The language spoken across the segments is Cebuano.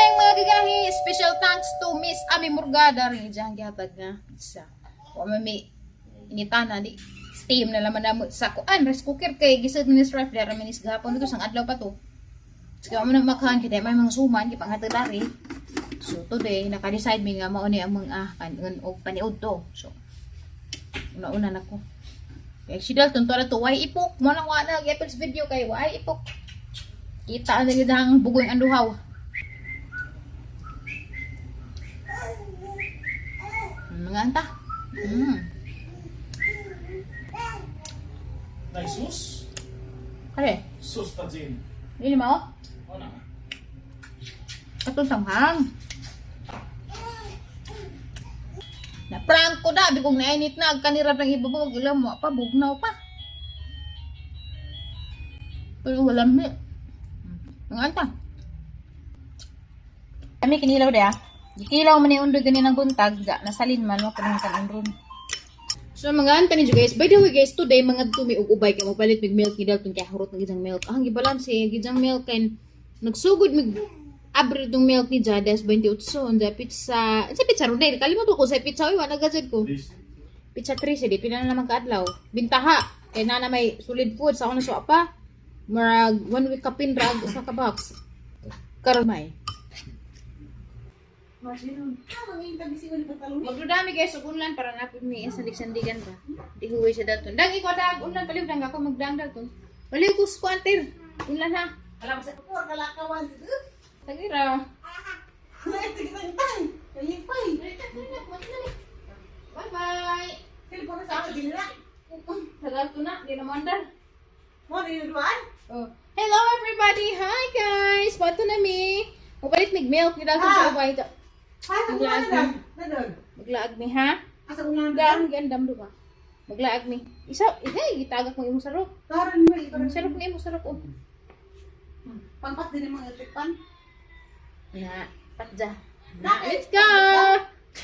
Morning, mga gagahi. Special thanks to Miss Ami Murgada rin dyan gihatag nga pizza. Wa man may initana di steam na laman namo sa kuan rice cooker kay gisod ni Ralph dara manis gahapon dito sang adlaw pa to. Sige mo na makahan kay may mga suman gipanghatag dari. So today naka-decide mi nga mao ni ang mga kan og paniud to. So una-una na ko. Kay si Dalton to na to why ipok mo nang wa na Apple's video kay why ipok. Kita na gid ang bugoy ang duhaw. Mga anta. Dai sus? Kare, Sus ta Jane. dili mao? O na. Katong sanghang. Na prank ko da, bigong nainit na kanira ng ibabog ilam mo pa bugnaw pa. Pero wala mi. Mga anta. Kami kinilaw da. Gikilaw man ni undoy ganin ang buntag, ga nasalin man mo kanang kanon ron. So mga anta ni guys, by the way guys, today mga tumi og ubay kay mopalit mig milk ni Dalton kay hurot na gidang milk. Ang gibalanse gidang milk kay nagsugod mig abri tong milk ni Jades 28 unsa pizza. Unsa pizza ron dahil kalimot ko sa pizza oy wala gazed ko. Pizza 3 di pila na naman kaadlaw. Bintaha kay nana may solid food sa ako na suwa pa. Murag one week kapin rag usa ka box. Karon may. Magdudami guys, ug unlan para napod mi sandig-sandigan ba. Di huwi siya Dalton. Dag ikaw dag unlan paliw dang ako magdang Dalton. Baliw ko sa kuantir. Unlan ha. Alam sa kupor kalakawan. Tagira. Tang. Kalipay. Bye bye. Telepono sa ako dinila. Tagal ko na, di na mo andar. Mo ni duan. Oh. Hello everybody! Hi guys! Pato na mi. Mupalit mig milk ni Dalton sa Ah. ubay. Ha sa ulan na. Nadon. Maglaag mi ha. Asa ulan na. Gaan gandam do ba? Maglaag mi. Isa, hey, gitagak mo imong sarok. Karon mo Imong sarok ni imong sarok oh. Pangpat din mga electric pan. Na, patja. Na, Let's go!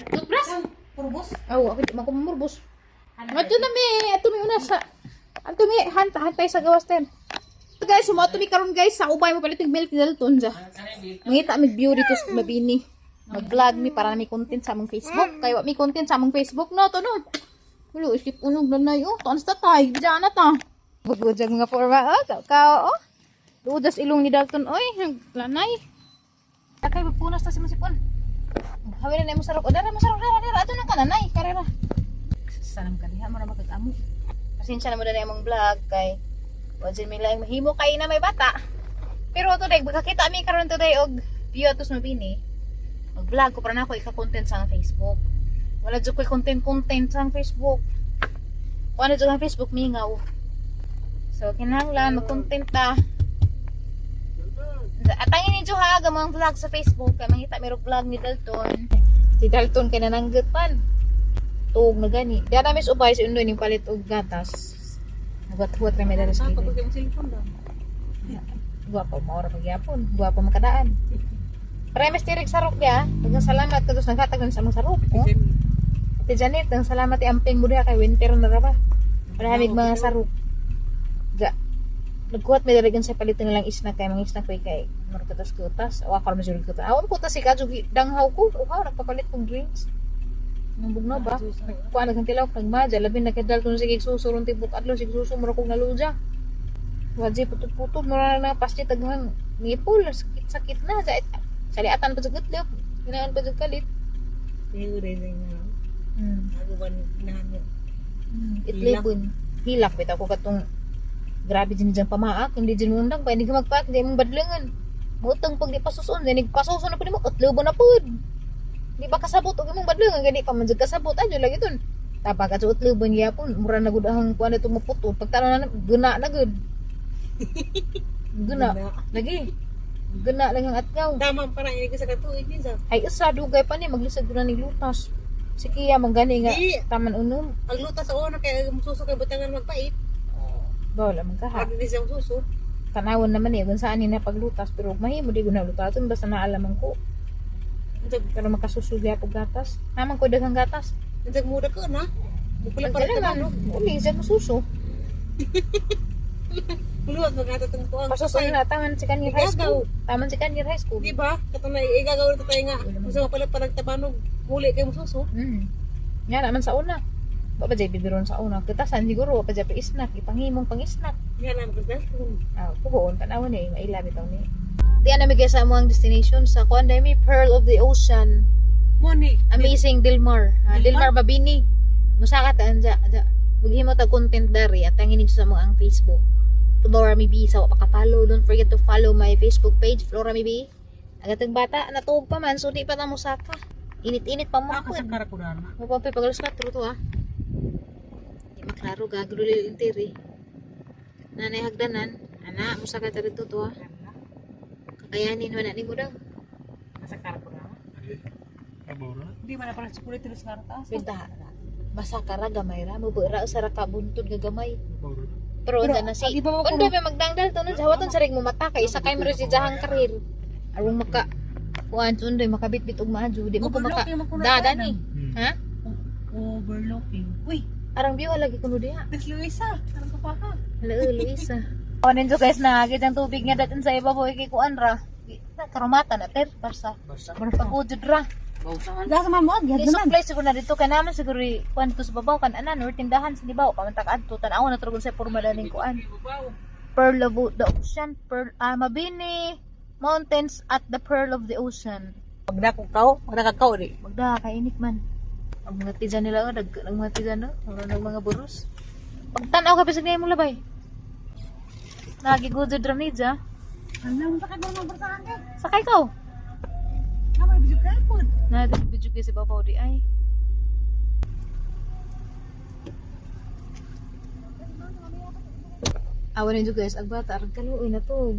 Toothbrush? Purbos. Aw, ako di makumumurbos. Ato na mi, ato mi una sa ato mi hanta hantay sa gawas ten. So guys, sumato mi karon guys sa ubay mo palit ng milk ni Dalton ja. Mangita mig view dito sa Mabini. Mag-vlog mi para may content sa among Facebook. Kay wa mi content sa among Facebook no to no. Hulo, iskip unog na nay oh. Tuan sa tay, diyan na ta. Bugod mga forma oh, kao kao oh. Ludas ilong ni Dalton oy, lanay. Akay punas ta si Masipon. Hawin na mo sarok. O dara mo sarok dara dara ato nang kananay karera. Sanam ka diha mo ra magkagamo. Pasensya na mo na among vlog kay wa jud may laing mahimo kay na may bata. Pero today magkakita mi karon today og view atos mabini. Mag-vlog ko para na ako ika-content sa Facebook. Wala jud ko'y content-content sa Facebook. Kuan na jud ang Facebook mingaw. So kinahanglan mag-content ta. Atangin ninyo ha, gamang vlog sa Facebook kay mangita merong vlog ni Dalton. Si Dalton kay nananggot pan. Tuog na gani. Diyan namin sa ubay si Undoy ning palit og gatas. Huwat-huwat na may dalas Sa kini. pag mo cellphone daw. Guwapo mo ora pagyapon. Guwapo makadaan. Premes tirik sarok ya. Daghang salamat kados naghatag nun sa among sarok. Oh. Ate Janet, daghang salamat iamping mo diha kay winter na ra ba. Maraming mga sarok. Ga. Nagkuhat may dalagan sa palit na lang isna kay mga isna kay kay markatas kutas. O ako ra majud kutas. Awon kutas si kadyo danghaw ko. Uhaw nagpapalit kong drinks. Nang bugnaw ba? Nagkuha nagkang tilaw nagmadya labi na kay Dalton sige suso ron tibok adlaw sige suso mura kong naluja. Wajib putol-putol mura na pasti taghang ngipol sakit-sakit na sa saliatan pa sa gutlok. Ginaan pa sa kalit. Itlibon. Hilak bitaw ko katong grabe din diyang pamaak, hindi din mundang pa hindi ka magpaak, hindi mong badlangan. Mutang pag di pasusun, di pasusun na pud mo utlobon na pud. Di ba kasabot og imong badlangan gani pa man jud kasabot adyo lagi tun. Tapag at utlobon gyapon, mura na gud ang kuan ato maputo. Pagtanaw na guna na gud. Guna. Lagi. Guna lang ang atgaw. Tama para ini ko sa katuig din sa. Ay usa dugay pa ni maglisod ko na ning lutas. Si Kia manggani nga Di. taman unom. Ang lutas sa una kay mususo kay butangan magpait. Bawal man kaha. Pag di siya mususo. Tanawon naman eh kung saan ni napaglutas pero mahimo di ko na lutaton basta naalaman ko Unsag pero makasusugi ako gatas naman ko daghang gatas. Unsag muda ko na. Mukula para Pagdala tanan. man uli sa mususo. Luwag magatong kuang. Pasuso na taman si Kanyar High School. Taman si Kanyar High School. Di ba? Kato na igagaw na tayo nga. Gusto mo pala parang tabanog. Muli kay mususo. Nga naman sa una. Wa pa jay bibiron sa una. Kita saan siguro wa pa jay pa-snack, ipangimong pang-snack. Nga naman ko dalton. Ah, puhon tanaw ni maila bitaw ni. Di na mi sa among destination sa kuan dai mi Pearl of the Ocean. Moni. Amazing Dilmar. Ah, Dilmar Mabini. Musaka ta anja. Anja. Maghimo ta content dari at tangin ninyo sa among ang Facebook. Flora Mibi sa wa pa ka-follow. Don't forget to follow my Facebook page Flora Mibi. Agatang bata natuog pa man so di pa ta musaka. Init-init pa mo. Ako sa karakuran. Mapampi pag alas 4 to ah. Di maklaro gagulil intiri. Nanay hagdanan. Ana, musaka ta dito to ah. Kakayanin man na ni mo daw. Sa karakuran. Abora. Di man na pala sukulit sa karataas. Benta. Masaka ra gamay ra mo ra sa ra ka buntod nga gamay. Abora. Pero Pero, unta na si ang iba pa Undoy may magdangdal to nun hawaton sa rig mo mata kay isa kay mo si jahang karir. Arong maka kuan undoy makabitbit og maadyo di mo ko maka Overlooking man kuno dada tayo, ni. Ha? Overlooking. Uy, Arang biyo lagi kuno diha. tas Luisa. Arang ka pa ka. Hello, Luisa. O, ninyo guys, na ang tubig nga datin sa iba po, ikikuan ra. Na, karumata na, ter, barsa. Pag-ujod ra. Gasa man mo, Di supply siguro na dito, kay naman siguro, kuan dito sa babaw, kan anan, or tindahan sa libaw, pamantak adto, tanaw na turgon sa porma daning kuan. Pearl of the Ocean, Pearl, ah, Mabini Mountains at the Pearl of the Ocean. Magdakong kao, magdakakaw di. Magda, kainit man. Ang mga tijan nila, oh, ang mga tijan, no? Ang mga buros. Pagtanaw ka, bisag na imong labay. Nagigudod ra ni dya. Ano mo sa kagawin ng barsahan ka? Sakay ka, oh. Kamay video ka po. Na, video kayo si Babaw di ay. Awan ninyo guys, ang bata, arang kaluoy na to.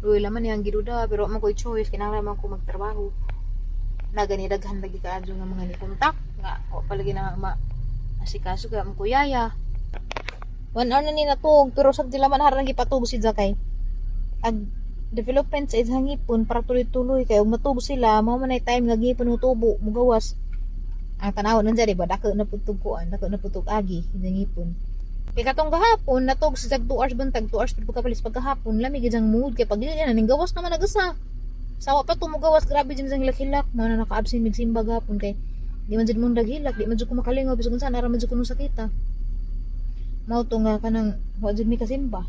Luoy laman niyang giduda, pero wa man ko'y choice, kinahanglan man ko magtrabaho. Na gani daghan lagi kaadyo nga mga ni kontak, nga wa pa lagi na ma asikaso kaya mo kuyaya. 1 hour na ni natug, pero sa di laman harang gipatug si Jakay. Ag development sa isang hipon para tuloy-tuloy kay ug matug sila mao man ay time nga gihipon mo tubo mugawas ang tanaw nandiyan di ba dako na pud kuan dako na pud agi isang hipon kay katong gahapon natug sa 2 hours buntag 2 hours pud pagkapalis pagkahapon lami gid ang mood kay pag na ning gawas naman nag-usa sawa pa tumugawas grabe jud sang hilak-hilak mao na naka-absent mig simba gahapon kay di man jud mong daghilak di man jud ko makalingaw bisag unsa ara man jud ko nung sakita mao to nga kanang wa jud mi kasimba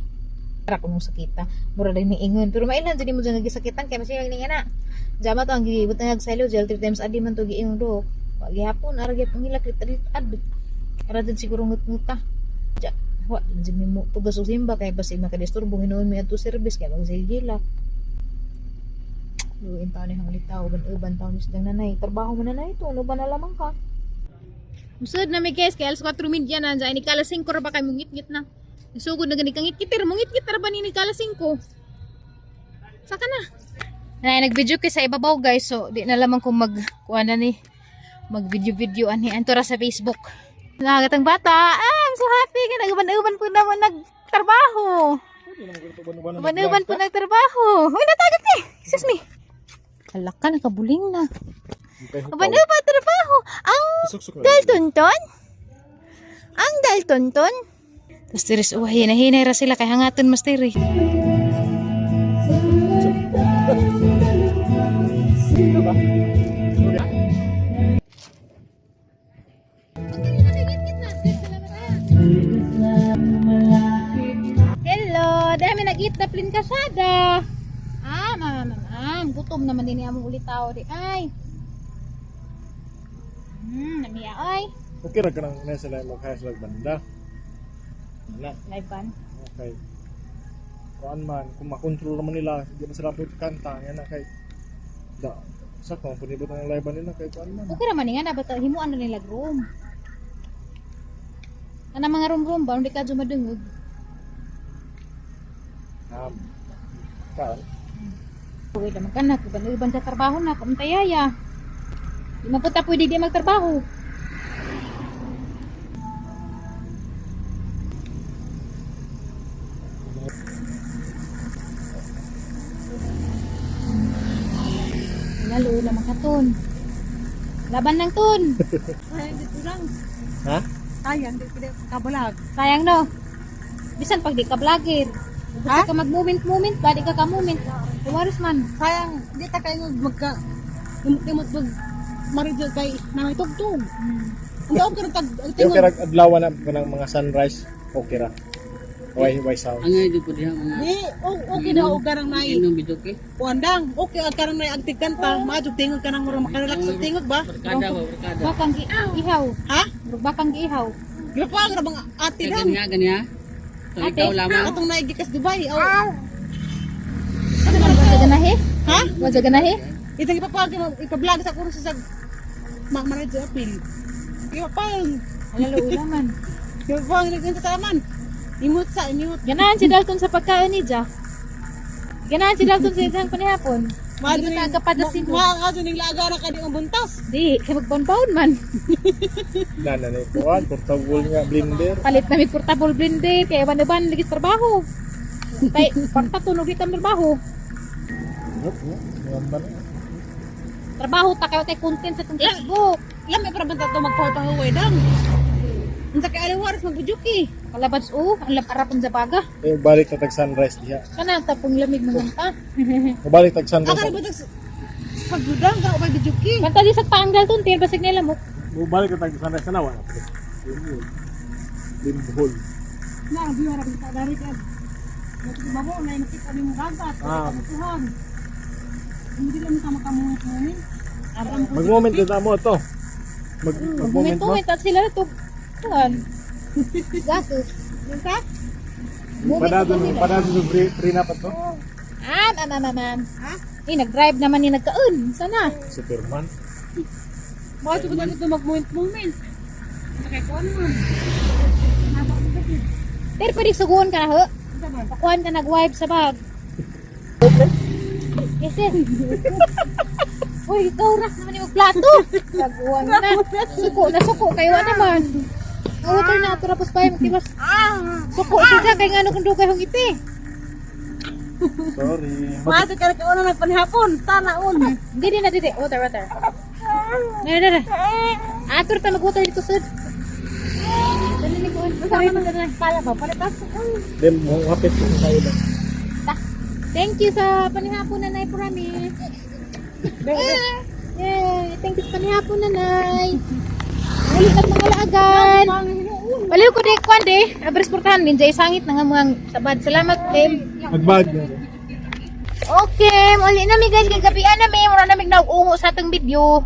para ko nung sakita mura din ni ingon pero mailan jud nimo jud nga gisakitan kay masiyang ning ana jama to ang gibutang ag silo gel 3 times a day man to giingon do wa gihapon ara gyapon hilak lit ad ara jud siguro ngut-nguta ja wa jud mi mo tugas og simba kay basi makadisturbo hinuon mi adto service kay magsigilak. Luin taon ni hang litaw, uban-uban taon ni sidang nanay. Trabaho mo nanay ito, ano ba na lamang ka? Musod na mi guys, kay alas 4:30 na, dyan, ni alas 5 ra ba kay mungit-ngit na. Sugod na gani kang ngit-ngitir, mungit-ngit ra ba ni alas 5? Saka na. Nay, nag-video kay sa ibabaw guys, so di na lamang kung mag kuan na ni mag video-video ani anto ra sa Facebook. Nagatang bata, ah, I'm so happy kay naguban-uban po naman nagtrabaho. Uban-uban po nagtrabaho. Uy, natagat eh. Excuse me. Hala ka, nakabuling na. Uban-uban trabaho. Ang Daltonton? Ang Daltonton? Tapos tiris, uwa, hinahinay ra sila kay hangaton mas tiri. Hello, dami nag-eat na plin kasada. Ah, ma'am, ma'am, ma'am. Gutom naman din among ulitaw di ay. Namiya oy. Okay ra kanang nasa sila maghaya sila banda. Wala. Live ban. Okay. Kuan man, kung makontrol naman nila, hindi man sila pwede kanta, yan na kay da sa kung panibot ang live nila kay kuan man. Okay raman nga na bata himuan na nila room. Ana mga room room ba hindi ka madungog. Kan. Uwi naman ka na, uban uban sa trabaho na, kumtayaya. Di man punta pwede di magtrabaho. Wala, luoy naman ka, Ton. Laban lang, Ton. Sayang dito lang. Ha? Sayang dito kabalag. Sayang, no? Bisan pag di ka vlogger. Basta ka mag-movement-movement ba, di ka ka-movement. Waris man. Sayang, di ta kayo magka imot mag maridyo kay na may tugtog. Ang daog ka ng tag ang Yung tingog. kaya adlaw na kanang mga sunrise, okay ra. Why sound? Ang ngayon po diha mga Di, okay na og karang nay. inom bidok eh. Kuandang, okay ang karang nay agtig kanta, maadjog tingog ka nang mura makarelax sa tingog ba? Barkada ba, barkada. Bakang ihaw. Ha? Bakang giihaw. Gipapuang ra bang ate Kaya dang? ganiya, ganiya. So Ate. ikaw lamang. Atong naigikas Dubai. Aw. Wa ganahe? Ha? Wa ganahe? Itang ipapuang kay ipa-vlog sa kurso sa ma maridyo apil. Ipapuang, Alalo man. ipapuang nagkanta sa aman. Imut sa imut. Ganahan si Dalton sa pagkaon ni Ja. Ganahan si Dalton sa isang panihapon. Hindi ba tagapadasin mo? Maadyo ning laga na kadi ang buntas. Di, kay magbanbaon man. Na na na kuan, portable nga blender. Palit na may portable blender, kay ban-ban lagi sa trabaho. Tay, kwarta tunog ang trabaho. Nope, no. Ngamba na. Trabaho ta kayo tay content sa itong Facebook. Lami para banta to magpahuway dang. Unsa kay aliwaras magbujuki. Kalabads o, ang laparapon sa baga. Eh, balik na tag sunrise diha. Kana tapong lamig mga ta. Balik tag sunrise. Akala ba tag sa gudang ka upay bijuki? Kanta di sa paang Dalton, tiyan basig nila mo. Balik na tag sunrise na wala. Limhol. Limhol. Na ang biyo ra kita dari ka. Nakita ba mo na nakita ni mo dagat, kamutuhan. Hindi lang ka makamuhit mo ni. Aram ko. Mag-moment na mo to. Mag-moment mo. Moment, at sila na to. Kuan. Gatos. Unsa? Moment Padado to sila. padado sa free, free na pa to. An. Ha? Eh, nag-drive naman ni nagkaon. Sana. Superman. Mo jud na ito magmuhit moment. Unsa kay kuan man? Naba ko kasi. Pero pwede suguon ka na ho. Unsa man? Pakuan ka nag-wipe sa bag. Yes, yes. Uy, ikaw ra naman yung plato. Taguan na. Suko na suko kayo naman. Ang water na ato rapos pa yung magtibas. Suko siya kay ngano kung dugay hong iti. Sorry. Maadyo ka na kauna nagpanihapon. Sana on. Hindi din na dili. Water, water. Na na na. Ato ta mag-water dito sud. Dali ni kuan. Sorry na na. Kaya ba palitas? Then mo hapit ko kayo lang. Ta. Thank you sa panihapon nanay promise. Yay! Thank you sa panihapon nanay. Ulit at mga laagan. Baliw ko di kwan di. Abres portahan din jay sangit na nga mga sabad. Salamat Kim. Magbag. Okay, muli na mi guys kay gabi na mi mura na mig nauungo sa atong video.